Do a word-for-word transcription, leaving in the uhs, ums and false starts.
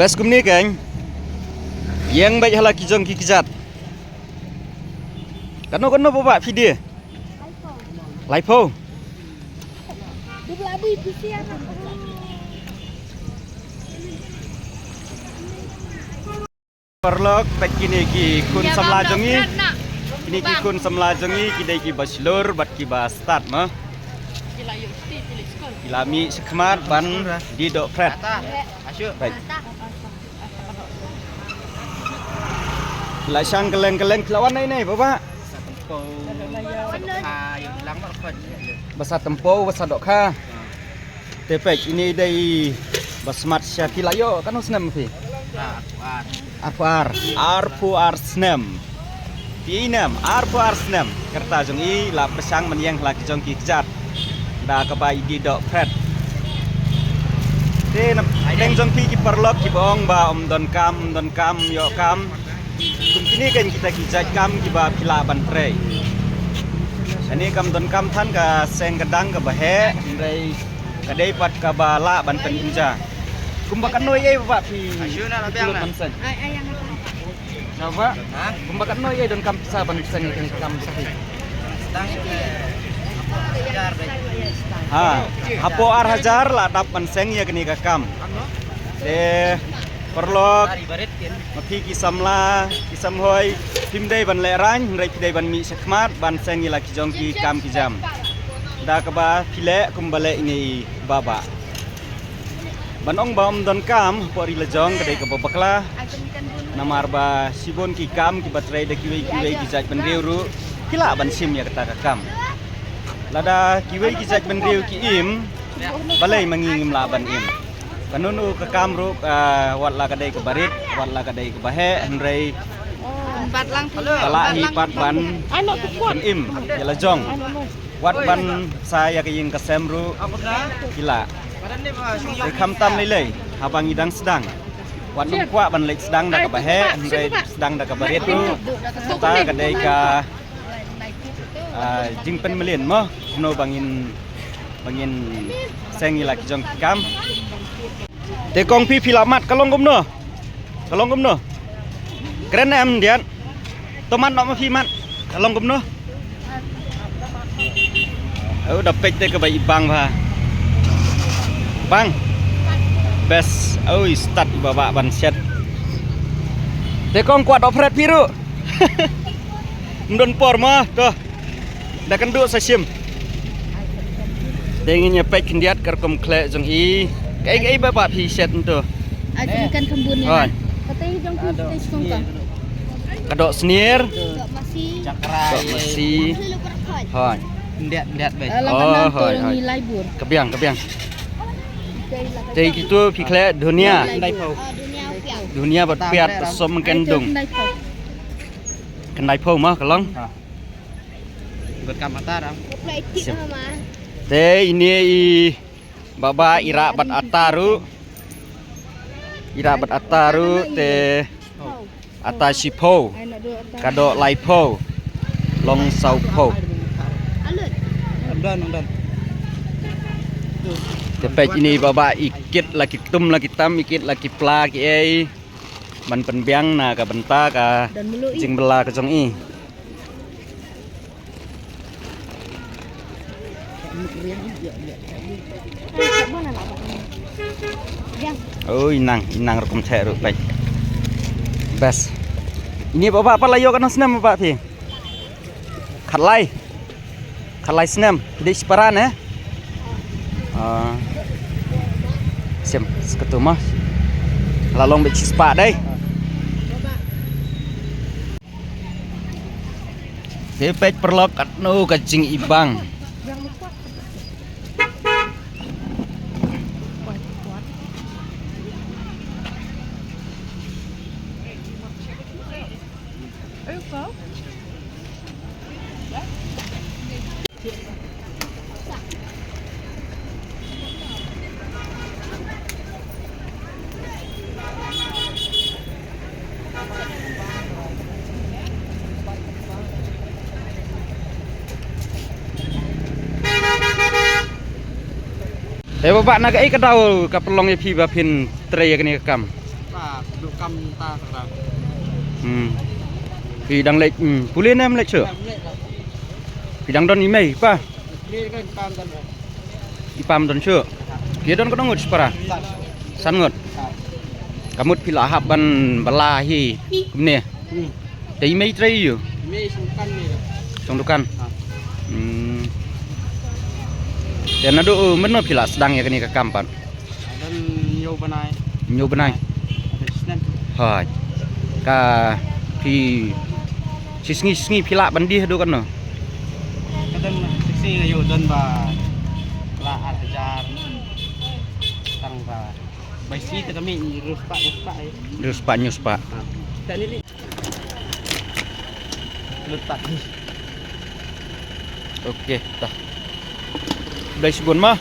Best kumne kan. Ïeng beit ha la ki jong ki kjat. Kano kano ba ba phi die? Laiphew. Paralok, peit kine ki khun samla jong ngi. Kine ki khun samla jong ngi ki dei ki ba shlur bad ki ba stad ma. Ki la mih shakhmat ban die doh phret. Peit. Ki la shang kylleng kylleng, ki la wan nei nei, Baba. Ba sa tympew, ba sa dohkha. Te peit, ine i dei ba smat sha, phi la ïoh katno snem phi? Arphew ar. Arphew ar snem. Phi ïa inem, arphew ar snem. Ka rta jong i la pyrshang ban ïeng ha la ki jong ki kjat da kaba i die doh phret. Te na pdeng jong phi ki paralok kiba ong ba ym don kam, ym don kam, ym ïoh kam. Kum kine kan kita ki jait kam kiba phi lah ban trei. Kane kam don kam than, ka seng ka dang kaba heh, hynrei ka dei pat kaba lah ban pynim ja. Kumba katno ïa ba phi lut ban seng? Naba kumba katno ïa don kam pisa ban seng ïa kane ka kam sa phi? Ha, hapoh ar hajar la dap ban seng ïa kane ka kam. Te paralok, ma phi ki samla, ki samhoi, phim dei ban lehraiñ, hynrei phi dei ban mih shakhmat ban seng ïa la ki jong ki kam ki jam. Da kaba phi leh kumba leh ine i Baba. Ban ong ba ym don kam hapoh ri la jong ka dei kaba bakla. Namar ba shibun ki kam kiba trei da kiwei kiwei ki jait bynriew ruh ki lah ban shim ïa kata ka kam. Lada kiwei ki jait bynriew ki im, balei ma ngi ngim lah ban im? Kano kano ka kam ruh, ah, wat la ka dei kaba rit, wat la ka dei kaba heh, hynrei ka lah hi pat ban im ïa la jong. Wat ban sa ïa ka ïing ka sem ruh ki lah. Te khamtam lei lei haba ngi dang sdang, wat nym kwah ban leit sdang da kaba heh, hynrei sdang da kaba rit ruh kata ka dei ka, ah, jingpynmlien mo, kumno ba ngin, ba ngin seng ïa la ki jong ki kam. Te kong phi, phi la mad, ka long kumno? Ka long kumno? Kren em diat. To mad noh ma phi mad. Ka long kumno? Oh, da peit te kaba i Bang ba. Bang. Best. Oh, i stad i Baba ban shet. Te kong kwah doh phret phi ruh. Ym don por mo to. Da kan duh sa shim. Te ngin ïa peit khyndiat ka rukom khleh jong i. Kaei kaei ba ba phi shet nto? Ai kan kan khambun ïa. Hoi. Katei jong phi katei skong ka. Ka doh snier. Doh masi. Doh masi. Hoi. Khyndiat khyndiat bai. Alang kan nto ngi lai bur. Ka biang ka biang. Te kitu phi khleh dhunia. Dhunia bad piat som kendung. Khyndai phew mo ka long. Te ine i Baba i rah bad ata ruh. I rah bad ata ruh te ata shiphew. Ka doh laiphew. Long sawphew. Te peit ine i Baba i kit la ki tum la ki tam, i kit la ki pla kiei. Ban pynbiang na ka bynta ka jingbylla ka jong i. Oi nang, i nang rukom theh ruh peit. Best. Ine Baba pat la ïoh katno snem Baba phi? Khatlai. Khatlai snem. Phi dei shipara ne? Ah. Sim, skatu ma. La long beit shispah dei. Te peit paralok katno ka jingibang. Te Baba, na kaei ka daw ka pynlong ïa phi ba phin trei ïa kane ka kam? Kam ta sa. Hmm. Phi dang leit, hmm, pule ne em leit shuh? Kam leit lah. Phi dang don i mei i pa? Pule kan kam don. I pam don shuh. Phi don katno ngut shipara? San. San ngut. Ha. Ka mut phi la hap ban bylla hi kumne. Hmm. Te i mei trei ïa u? Mei shong dukan mei. Shong dukan. Ha. Hmm. Te naduh mynno phi la sdang ïa kane ka kam pat? Don hynñiew bnai. Hynñiew bnai. Hooid. Ka phi shi sngi shi sngi phi lah ban die haduh katno? Ka don shi sngi nga ïoh don ba lah ar hajar. Tang ba bai shi te kami hynñiew spah hynñiew spah. Hynñiew spah hynñiew spah. Ha. Tang ni li. Lut pat ni. Ok, ta. Blei shibun ma.